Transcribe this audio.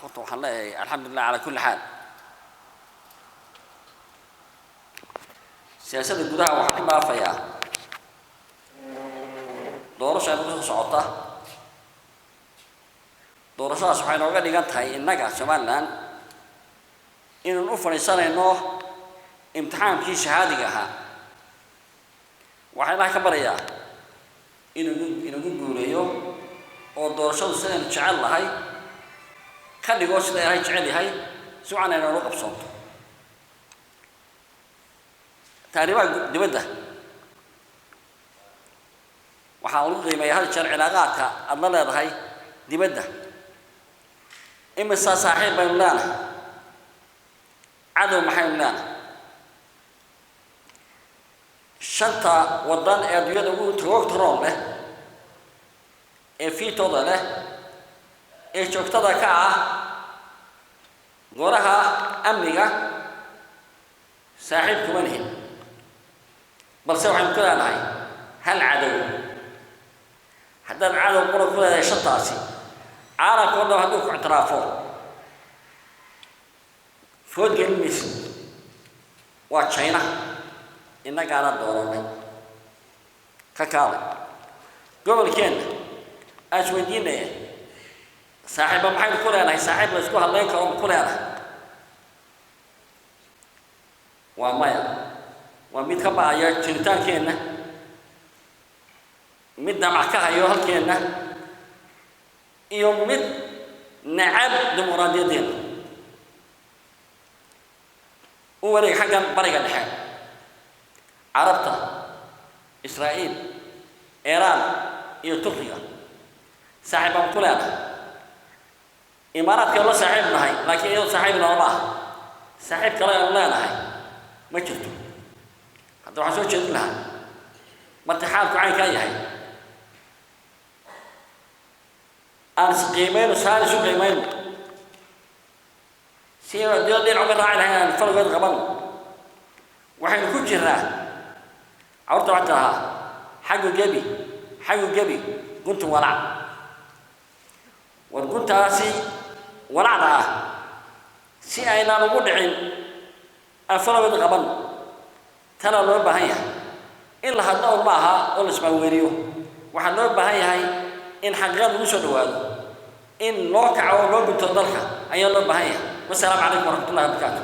Horta waxaan leeyahay alxamdulilah calaa kulli xaal. Siyaasadda gudaha waxaan ku dhaafayaa doorasha ay kusoo socota. Doorashadaas waxay nooga dhigan tahay innaga Somaliland inaan u fadhiisanayno imtixaankii shahaadiga ahaa. Waxaa Ilaah ka baryayaa inuu inagu guuleeyo oo doorashadu sidaynu jecel lahay ka dhigo, sida Ilaahay jecel yahay, si wacan ay noola qabsoonto. Taariibaha dibadda waxaa lagu qiimeeyaa hal jeer cilaaqaadka aada la leedahay dibadda. Imisaa saaxiib baynu leenahay? Cadow maxaynu leenahay? Shanta waddan ee adduunyada ugu tagoogta roon leh, ee fiitooda leh, ee joogtada ka ah Golaha Amniga, saaxiib kuma lihin, balse waxaynu ku leenahay hal cadow. Haddaad cadow qura ku leedahay shantaasi, caalamka o dhan hadduu ku ictiraafo food gelin maysid. Waa China, innagaana dooranay. Ka kaalay gobolkeenna aan isweydiinaya, saaxiibba maxaynu ku leenahay? Saaxiib la isku hadlayn karo ma ku leenahay? Waa maya. Waa mid ka ba'aya jiritaankeenna, mid damac ka hayo halkeenna, iyo mid nacab dimuqraadiyaddeenna. U wareeg xaggan Bariga Dhexe: Carabta, Israa'iil, Iiraan iyo Turkiga saaxiib baan ku leenahay. Imaaraadka la saaxiib nahay, laakiin iyadoo saaxiib noolama ah. Saaxiib kale aanu leenahay ma jirto. Hadda waxaan soo jeedin lahaa, marka xaalku caynkaa yahay, aan is qiimayno, saan isu qiimayno si aynu adduunyada dhinac uga raaci lahayn, aan faligood qabano. Waxaynu ku jirnaa carruurta waxaa tirahaa xaggu gebi, xaggu gebi, guntu walac. War guntaasi walacda ah si aynaan ugu dhicin, aan faligood qabano. Tanaa loo baahan yahay in la hadlo un ma aha oo la ismaaweeliyo. Waxaa loo baahan yahay in xaqiiqada lagu soo dhawaado, in loo kaco oo loo gunto dalka ayaa loo baahan yahay. Wasalaamu calaykum waraxmatullahi wabarakaatu.